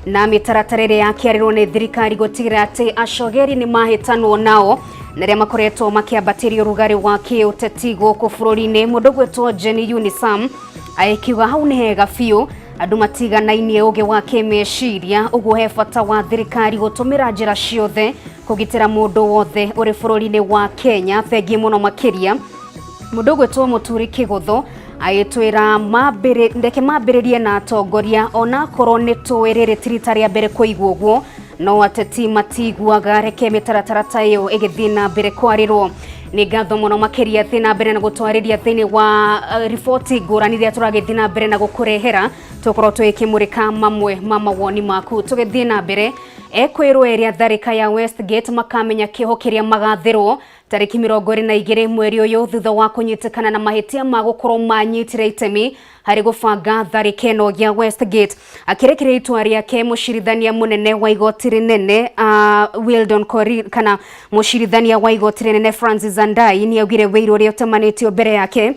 Na mĩtaratara ĩrĩa yakĩarĩrwo nĩ thirikari gũtigĩrĩra atĩ acogeri nĩ mahĩtanwo nao na arĩa makoretwo makĩambatĩria ũrugarĩ wa kĩũteti gũkũ bũrũri-inĩ. Mũndũ gwĩtwo Jenny Unisam agĩkiuga hau nĩ hega biũ andũ matiganainie ũgĩ wa kĩmeciria, ũguo he bata wa thirikari gũtũmĩra njĩra ciothe kũgitĩra mũndũ wothe ũrĩ bũrũri-inĩ wa Kenya. Thengiĩ mũno makĩria mũndũ ũgwĩtwo Mũturi Kĩgũthũ agĩtwĩra reke mambĩrĩrie na atongoria, onakorwo nĩ tũĩ rĩrĩ ti rita rĩa mbere kũigua ũguo, no ateti matiguaga, reke mĩtaratara ta ĩyo ĩgĩthiĩ na mbere kwarĩrwo. Nĩ ngatho mũno makĩria thiĩ na mbere na gũtwarĩria thĩinĩ wa riboti ngũrani iria tũragĩthiĩ na mbere na gũkũrehera, tũkorwo tũgĩkĩmũrĩka mamwe ma mawoni maku. Tũgĩthiĩ na mbere, ekwĩrwo ĩrĩa tharĩka ya Westgate makamenya kĩoho kĩrĩa magathĩrwo tarĩki 22 mweri ũyũ thutha wa kũnyitĩkana na mahĩtia ma gũkorwo manyitire itemi harĩ gũbanga tharĩka ĩno ya Westgate. Akĩrekereria itua rĩake, mũcirithania mũnene wa igoti rĩnene Weldon Korir kana mũcirithania wa igoti rĩnene Francis Andai nĩ augire wĩira ũrĩa ũtemanĩtio mbere yake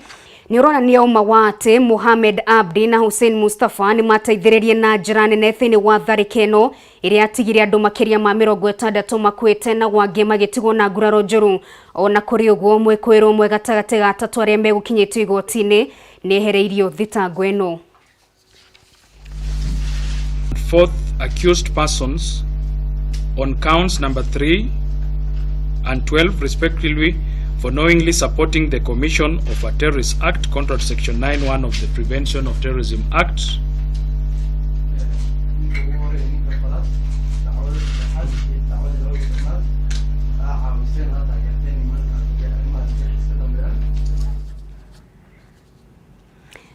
nĩ ũronania ũma wa atĩ Mohamed Abdi na Hussein Mustafa nĩ mateithĩrĩrie na njĩra nene thĩinĩ wa tharĩka ĩno ĩrĩa yatigire andũ makĩria ma 60 makuĩte na gwangĩ magĩtigwo na nguraro njũru. Ona kũrĩ ũguo, mwĩkũĩrwo ũmwe gatagatĩ ga atatũ arĩa megũkinyĩtio igoti-inĩ nĩ ehereirio thitango ĩno. Fourth accused persons on counts number 3 and 12 respectively for knowingly supporting the commission of a terrorist act contrary to section 9(1) of the Prevention of Terrorism Act. Ninka ugu horeeya, ninka afaraad, dacwada saddexaad iyo dacwada 12aad aa caawiseen, aa taageerteen nimanka arrimaha argagixiska ka dambeeya.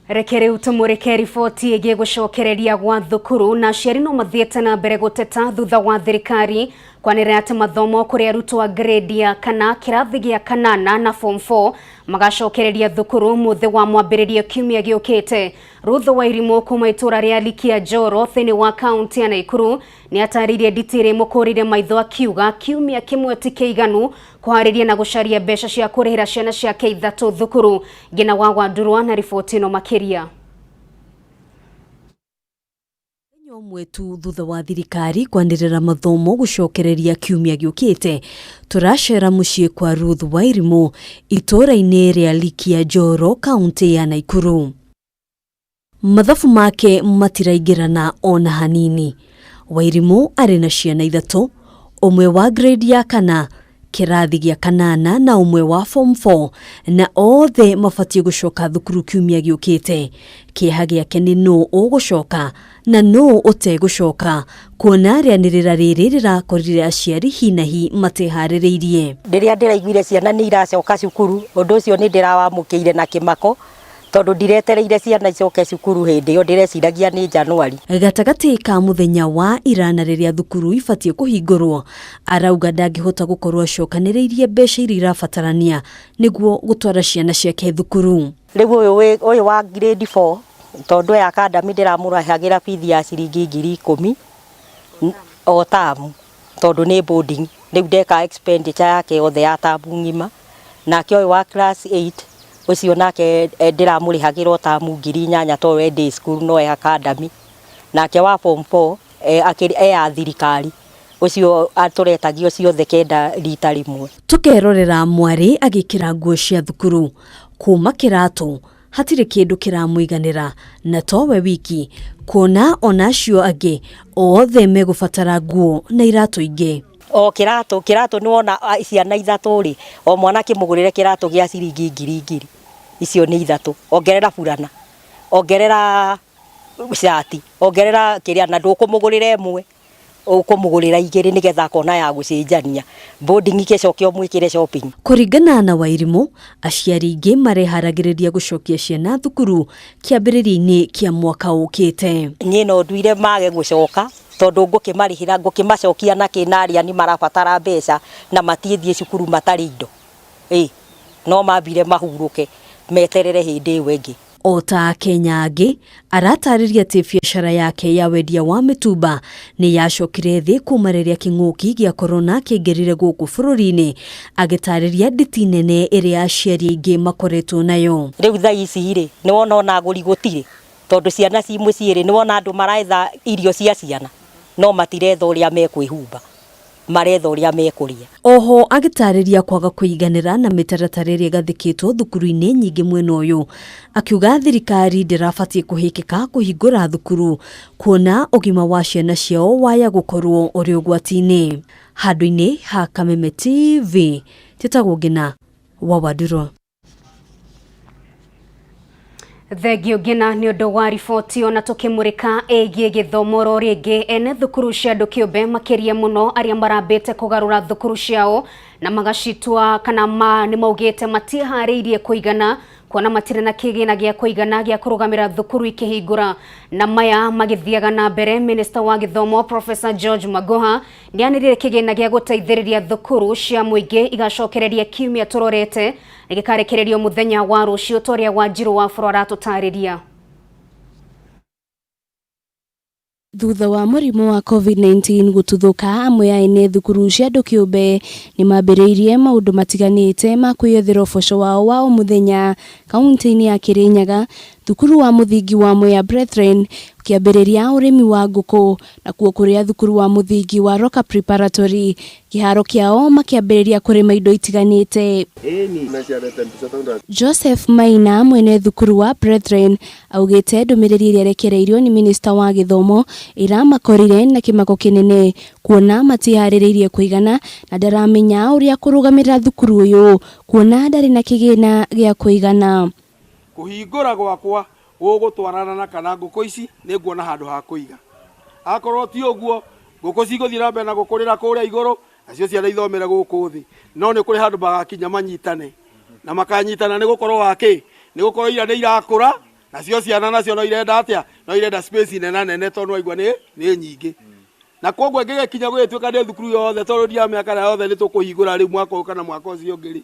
Reke rĩu tũmũrĩke riboti ĩgiĩ gũcokereria gwa thukuru, na aciari no mathiĩte na mbere gũteta thutha wa thirikari kwanĩrĩra atĩ mathomo kũrĩ arutwo a grade ya kana, kĩrathi gĩa kanana na form 4 magacokereria thukuru mũthĩ wa mwambĩrĩrio kiumia gĩũkĩte. Ruth Wairimũ kuma itũra rĩa Likia Njoro thĩinĩ wa kaunti ya Naikuru nĩ atarĩirie nditĩrĩ mũkũrĩre maitho akiuga kiumia kĩmwe ti kĩiganu kũharĩria na gũcaria mbeca cia kũrĩhĩra ciana ciake ithatũ thukuru. Ngina wa Wandurwa na riboti ĩno makĩria. Mũthenya ũmwe tu thutha wa thirikari kwanĩrĩra mathomo gũcokereria kiumia gĩũkĩte, tũracera mũciĩ kwa Ruth Wairimũ itũũra-inĩ rĩa Likia Njoro, kaunti ya Naikuru. Mathabu make matiraingĩrana ona hanini. Wairimũ arĩ na ciana ithatũ, ũmwe wa grade ya kana, kĩrathi gĩa kanana na ũmwe wa form 4, na othe mabatiĩ gũcoka thukuru kiumia gĩũkĩte. Kĩeha gĩake nĩ nũ ũgũcoka na nũ ũtegũcoka, kuona rĩanĩrĩra rĩrĩ rĩrakorire aciari hi na hi mateharĩrĩirie. Rĩrĩa ndĩraiguire ciana nĩ iracoka cukuru, ũndũ ũcio nĩ ndĩrawamũkĩire na kĩmako, tondũ ndiretereire ciana icoke cukuru hĩndĩ ĩyo, ndĩreciragia nĩ Januari. Gatagatĩ ka mũthenya wa ira na rĩrĩa thukuru ibatiĩ kũhingũrwo, arauga ndangĩhota gũkorwo acokanĩrĩirie mbeca iria irabatarania nĩguo gũtwara ciana ciake thukuru. Rĩu ũyũ wa grade 4, tondũ ya academy ndĩramũrehagĩra bithi ya ciringi 10,000 o tamu, tondũ nĩ boarding. Rĩu ndeka expenditure yake yothe ya tamu ng'ima. Nake ũyũ wa class 8 ũcio nake ndĩramũrĩhagĩra o tamu 8,000, tondũ e day school no e academy. Nake wa form 4 akĩrĩ e ya thirikari, ũcio tũretagio ciothe kenda rita rĩmwe. Tũkerorera mwarĩ agĩkĩra nguo cia thukuru kuma kĩratũ, hatirĩ kĩndũ kĩramũiganĩra, na towe wiki, kuona ona acio angĩ othe megũbatara nguo na iratũ ingĩ. O kĩratũ nĩ wona ciana ithatũ rĩ, o mwana akĩmũgũrĩre kĩratũ gĩa ciringi ngiri ngiri, icio nĩ ithatũ, ongerera burana, ongerera cati, ongerera kĩrĩa, na ndũkũmũgũrĩra ĩmwe, ũkũmũgũrĩra igĩrĩ nĩgetha akona ya gũcenjania. Boarding ĩgĩcoke ũmwĩkĩre shopping. Kũringana na Wairimũ, aciari aingĩ mareharagĩrĩria gũcokia ciana thukuru kĩambĩrĩria-inĩ kĩa mwaka ũkĩte. Niĩ no nduire mage gũcoka, tondũ ngũkĩmarĩhĩra, ngũkĩmacokia nakĩ na arĩa nĩ marabatara mbeca na matiĩthiĩ cukuru matarĩ indo. Ĩ no mambire mahurũke meterere hĩndĩ ĩyo ĩngĩ. O ta Akenya angĩ, aratarĩria atĩ biacara yake ya wendia wa mĩtumba nĩ yacokire thĩ kuma rĩrĩa kĩng'ũki gĩa korona kĩaingĩrire gũkũ bũrũri-inĩ, agĩtarĩria nditi nene ĩrĩa aciari aingĩ makoretwo nayo. Rĩu thaa ici rĩ, nĩ wona ona agũri gũtirĩ, tondũ ciana ci mũciĩ rĩ, nĩ wona andũ maretha irio cia ciana. No matiretha ũrĩa mekwĩhumba, maretha ũrĩa mekũrĩa. Oho agĩtarĩria kwaga kũiganĩra na mĩtaratara ĩrĩa ĩgathĩkĩtwo thukuru-inĩ nyingĩ mwena ũyũ, akiuga thirikari ndĩrabatiĩ kũhĩkĩka kũhingũra thukuru kuona ũgima wa ciana ciao waya gũkorwo ũrĩ ũgwati-inĩ. Handũ-inĩ ha Kameme TV, tĩtagwo Ngina wa Wanduro. Thengio Ngina nĩ ũndũ wa riboti. Ona tũkĩmũrĩka ĩgiĩ gĩthomo ro rĩngĩ, ene thukuru cia andũ kĩũmbe, makĩria mũno arĩa marambĩte kũgarũra thukuru ciao na magacitua kana ma nĩ maugĩte matiĩharĩirie kũigana kuona matirĩ na kĩgĩna gĩa kũigana gĩa kũrũgamĩra thukuru ikĩhingũra. Na maya magĩthiaga na mbere, Minister wa gĩthomo Professor George Magoha nĩanĩrĩire kĩgĩna gĩa gũteithĩrĩria thukuru cia mũingĩ igacokereria kiumia tũrorete gĩkarekererio mũthenya wa rũciũ, ta ũrĩa Wanjirũ wa Bũrũ aratũtarĩria. Thutha wa mũrimũ wa COVID-19 gũtuthũka, amwe a ene thukuru cia andũ kĩũmbe nĩ mambĩrĩirie maũndũ matiganĩte ma kwĩyethera ũboco wao wa o mũthenya. Kaunti-inĩ ya Kĩrĩnyaga, thukuru wa mũthingi wa Mwea Brethren ũkĩambĩrĩria ũrĩmi wa ngũkũ, nakuo kũrĩa thukuru wa mũthingi wa Roka Preparatory kĩharo kĩao makĩambĩrĩria kũrĩma indo itiganĩte. Joseph Maina, mwene thukuru wa Brethren, augĩte ndũmĩrĩri ĩrĩa ĩrekereirio nĩ minista wa gĩthomo ĩramakorire na kĩmako kĩnene kuona matiharĩrĩirie kũigana na ndaramenya ũrĩa kũrũgamĩrĩra thukuru ũyũ kuona ndarĩ na kĩgĩna gĩa kũigana. Kũhingũra gwakwa gũgũtwarana na kana ngũkũ ici nĩ nguona handũ ha kũiga. Akorwo ti ũguo, ngũkũ cigũthiĩ na mbere na gũkũrĩra kũrĩa igũrũ, nacio ciana ithomere gũkũ thĩ. No nĩ kũrĩ handũ magakinya manyitane, na makanyitana nĩ gũkorwo wa kĩ? Nĩ gũkorwo ira nĩ irakũra, nacio ciana nacio no irenda atĩa? No irenda space nena nene tondũ waigua nĩ nyingĩ. Na koguo ĩngĩgĩkinya gũgĩtuĩka nĩ thukuru yothe, tondũ ndiramenya kana yothe nĩ tũkũhingũra rĩu mwaka ũyũ kana mwaka ũcio ũngĩ rĩ,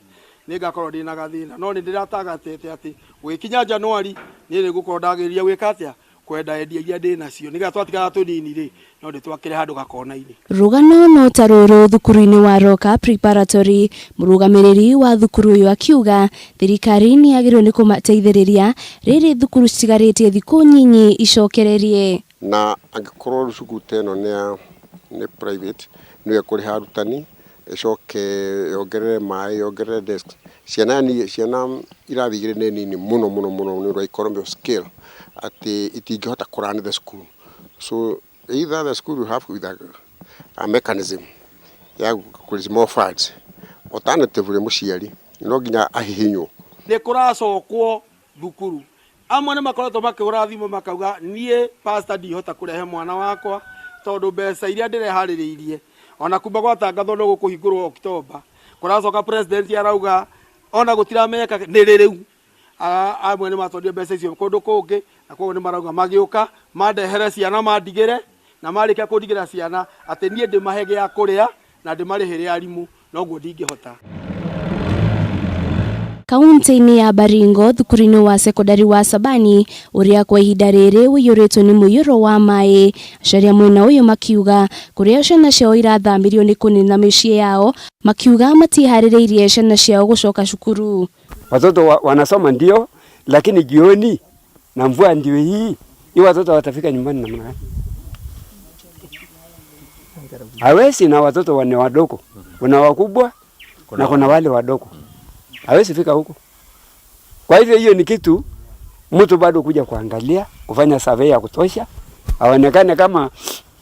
nĩ ngakorwo ndĩna gathĩna. No nĩ ndĩratangatĩte atĩ gũgĩkinya Januari niĩ nĩ ngũkorwo ndagĩrĩria gwĩka atĩa? Kwenda endia iria ndĩ nacio nĩgetha twatigara tũnini rĩ, no ndĩtwakĩre handũ gakona-inĩ. Rũgano no ta rũrũ thukuru-inĩ wa Roka Preparatory, mũrũgamĩrĩri wa thukuru ũyũ akiuga thirikari nĩ yagĩrĩirwo nĩ kũmateithĩrĩria rĩrĩ thukuru citigarĩtie thikũ nyinyi icokererie. Na angĩkorwo cukuru ta ĩno nĩ ya nĩ private, nĩyo ĩkũrĩha arutani, ĩcoke yongerere maĩ, yongerere desk ciana, ni ciana irathi igĩrĩ nĩ nini mũno mũno mũno nĩ ũndũ wa economy of scale, atĩ itingĩhota kũ run the school. So either the school will have with a mechanism ya kũ raise more funds, alternatively mũciari no nginya ahihinywo. Nĩ kũracokwo thukuru, amwe nĩ makoretwo makĩhũra thimũ makauga, "Niĩ pastor ndihota kũrehe mwana wakwa tondũ mbeca iria ndĩreharĩrĩirie ona kuma gwatangathwo no gũkũhingũrwo Oktoba, kũracoka president arauga ona gũtiramenyeka nĩ rĩ." Rĩu amwe nĩ matwarire mbeca icio kũndũ kũngĩ, na koguo nĩ marauga magĩũka mandehere ciana mandigĩre, na marĩkia kũndigĩra ciana atĩ niĩ ndĩmahe gĩa kũrĩa na ndĩmarĩhĩre arimũ, noguo ndingĩhota. Kaunti-inĩ ya Baringo, thukuru-inĩ wa sekondari wa Sabani ũrĩa kwa ihinda rĩrĩ ũiyũrĩtwo nĩ mũiyũro wa maĩ, aciari a mwena ũyũ makiuga kũrĩa ciana ciao irathamirio nĩ kũnina mĩciĩ yao, makiuga matiharĩrĩirie ciana ciao gũcoka cukuru. Watoto wanasoma ndio, lakini jioni na mvua ndio hii, hii watoto watafika nyumbani namna gani? Hawezi, na watoto wane wadogo, kuna wakubwa na kuna wale wadogo, hawezi fika huko. Kwa hivyo hiyo ni kitu mtu bado kuja kuangalia, kufanya survey ya kutosha, aonekane kama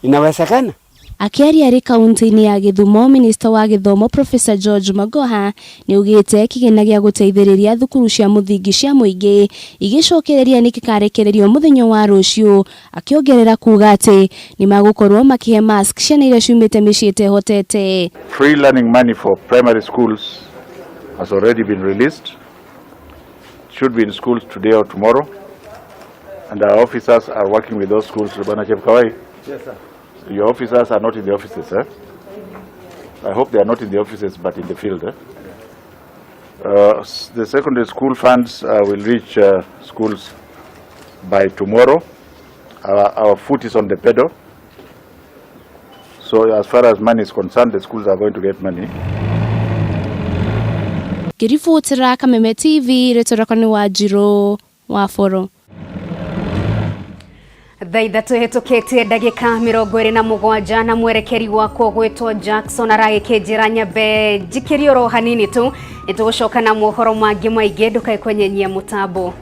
inawezekana. Akĩaria arĩ kaunti-inĩ ya Gĩthumo, minista wa gĩthomo Professor George Magoha nĩ augĩte kĩgĩna gĩa gũteithĩrĩria thukuru cia mũthingi cia mũingĩ igĩcokereria nĩ gĩkarekererio mũthenya wa rũciũ, akĩongerera kuga atĩ nĩ magũkorwo makĩhe mask ciana iria ciumĩte mĩciĩ ĩtehotete. Free learning money for primary schools has already been released. Should be in schools today or tomorrow. And our officers are working with those schools. Bwana Chepkawai? Yes, sir. Your officers are not in the offices, eh? I hope they are not in the offices, but in the field. Eh? The secondary school funds will reach schools by tomorrow. Our foot is on the pedal. So as far as money is concerned, the schools are going to get money. Ngĩribotera Kameme TV, rĩtwa rĩakwa nĩ Wanjirũ wa Boro. Thaa 3 hĩtũkĩtie ndagĩka 27, na mwerekeri wakwa gwĩtwo Jackson aragĩkĩnjĩra nyambe njikĩrie oro hanini tu, nĩtũgũcoka na mohoro mangĩ maingĩ. Ndũkae kwenyenyia mũtambo.